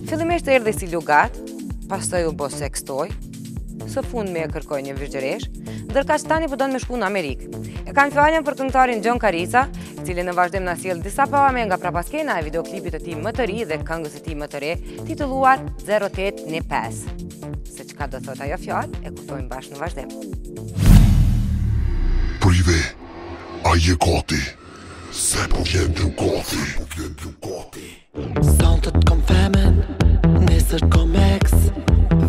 Fillimisht erdhi si lugat, pastaj u bo sex toy, së fundmi e kërkoi një virgjëreshë, ndërkaq tani po don me shku në Amerikë. E kam fjalën për këngëtarin Gjon Karrica, i cili në vazhdim na sjell disa pamje nga prapaskena e videoklipit të tij më të ri dhe këngës së tij më të re, titulluar 0815. Se çka do thotë ajo fjalë, e kuptojmë bashkë në vazhdim. Prive, a je gati? Se po vjen Lugati, po vjen Lugati. Sonte t'kom femen, nesër t'kom ex,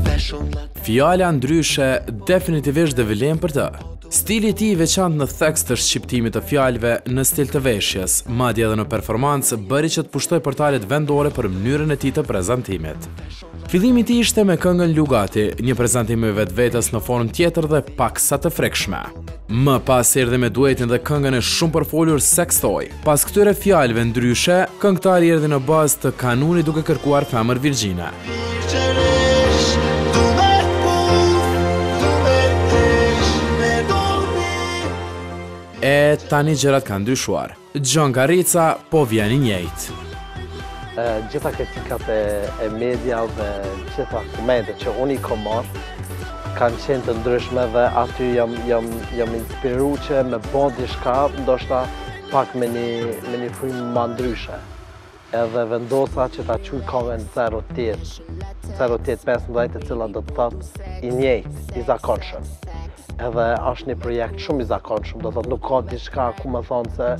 veshun Fjala ndryshe definitivisht dhe vlen për të. Stili i tij i veçantë në theks të shqiptimit të fjalëve, në stil të veshjes, madje edhe në performancë, bëri që të pushtojë portalet vendore për mënyrën e tij të prezantimit. Fillimi i tij ishte me këngën Lugati, një prezantim i vetvetes në formë tjetër dhe paksa të frikshme. Më pas erdhi me duetin dhe këngën e shumëpërfolur Sex Toy. Pas këtyre fjalëve ndryshe, këngëtari erdhi në bazë të kanunit duke kërkuar femër virgjine. E tani gjërat kanë ndryshuar. Gjon Karrica po vjen i njëjtë. Gjitha kritikat e, e media dhe gjitha komentet që unë i kom marrë, kanë qenë të ndryshme dhe aty jam, jam, jam inspiru që me bo diçka, ndoshta pak me një, me një frymë ma ndryshe. Edhe vendosa që ta quj kangën 08, 0815 e cila do të thotë i njëjtë, i zakonshëm. Edhe është një projekt shumë i zakonshëm, do të thotë nuk ka diçka ku me thonë se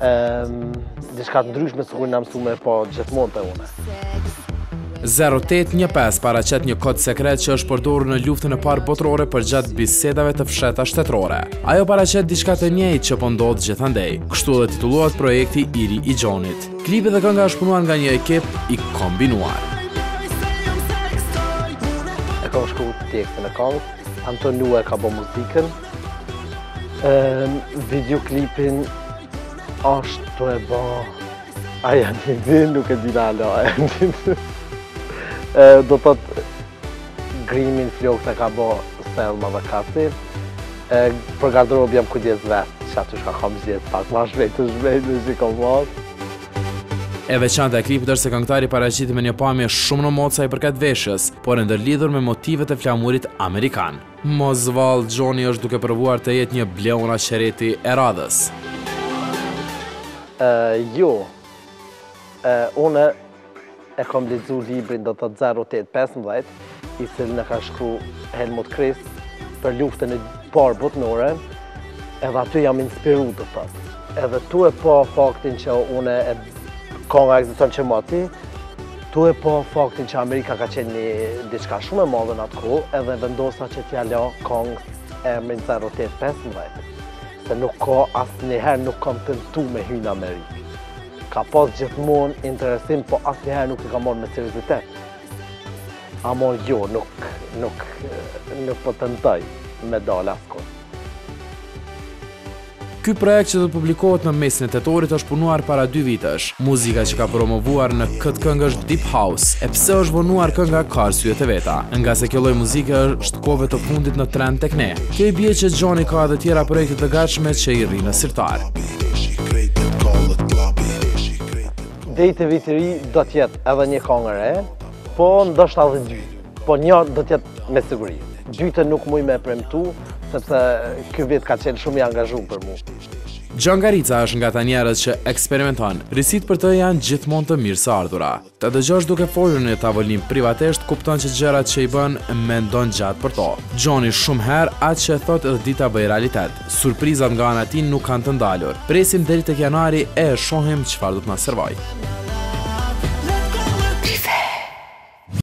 um, diçka të ndryshme sikur jena mësu me pa gjithmonë te une. 0815 paraqet një kod sekret që është përdorur në luftën e parë botërore përgjatë bisedave të fshehta shtetërore. Ajo paraqet diçka të njëjtë që po ndodh gjithandej. Kështu edhe titullohet projekti i ri i Gjonit. Klipi dhe kënga është punuar nga një ekip i kombinuar. E kam shkru tekstin e kangës, Antonio e ka bo muzikën, Ehm, videoklipin është tu e bo A ja një di, nuk e di na hala Do të thotë grimin flokët e ka bo Selma dhe Kasi. E, për garderobë jam kujdes vetë, që aty shka kam gjetë pak ma shpejt të shpejt në që kam marrë. E veçanta e klipit është se këngëtari paraqiti me një pamje shumë në modë sa i përket veshjes, por e ndërlidhur me motivet e flamurit amerikan. Mos vallë Gjoni është duke provuar të jetë një Bleona Qereti e radhës. Jo. Unë e kam lexu librin do të thotë 0815, i cilin e ka shkru Helmut Christ për luftën e parë botnore, edhe aty jam inspiru do të thotë. Edhe tu e pa faktin që unë e kanga ekziston që moti, tu e pa faktin që Amerika ka qenë një diçka shumë e madhe në atë kohë, edhe vendosa që t'ja lo kangës emrin 0815, se nuk ka asnjëherë nuk kam tentu me hy në Amerikë. Ka pas gjithmonë interesim, po asnjëherë nuk e kam marrë me seriozitet. Amo jo, nuk, nuk, nuk po tentoj me dalë askund. Ky projekt që do të publikohet në mesin e tetorit është punuar para dy vitesh. Muzika që ka promovuar në këtë këngë është Deep House, e pse është vonuar kënga ka arsyet e veta. Ngase kjo lloj muzike është kohëve të fundit në trend tek ne. Kjo i bie që Gjoni ka edhe tjera projekte të gatshme që i rrinë në sirtar. Deri te viti i ri do të jetë edhe një kangë e re, po ndoshta edhe dy. Po një do të jetë me siguri. Dytën nuk muj me premtu, sepse ky vit ka qenë shumë i angazhum për mu. Gjon Karrica është nga ata njerëz që eksperimenton. Risitë për të janë gjithmonë të mirëseardhura. Ta dëgjosh duke folur në një tavolinë privatisht, kupton që gjërat që i bën, mendon gjatë për to. Gjoni shumë herë atë që e thotë edhe di ta bëjë realitet. Surprizat nga ana e tij nuk kanë të ndalur. Presim deri tek janari e e shohim çfarë do të na servojë.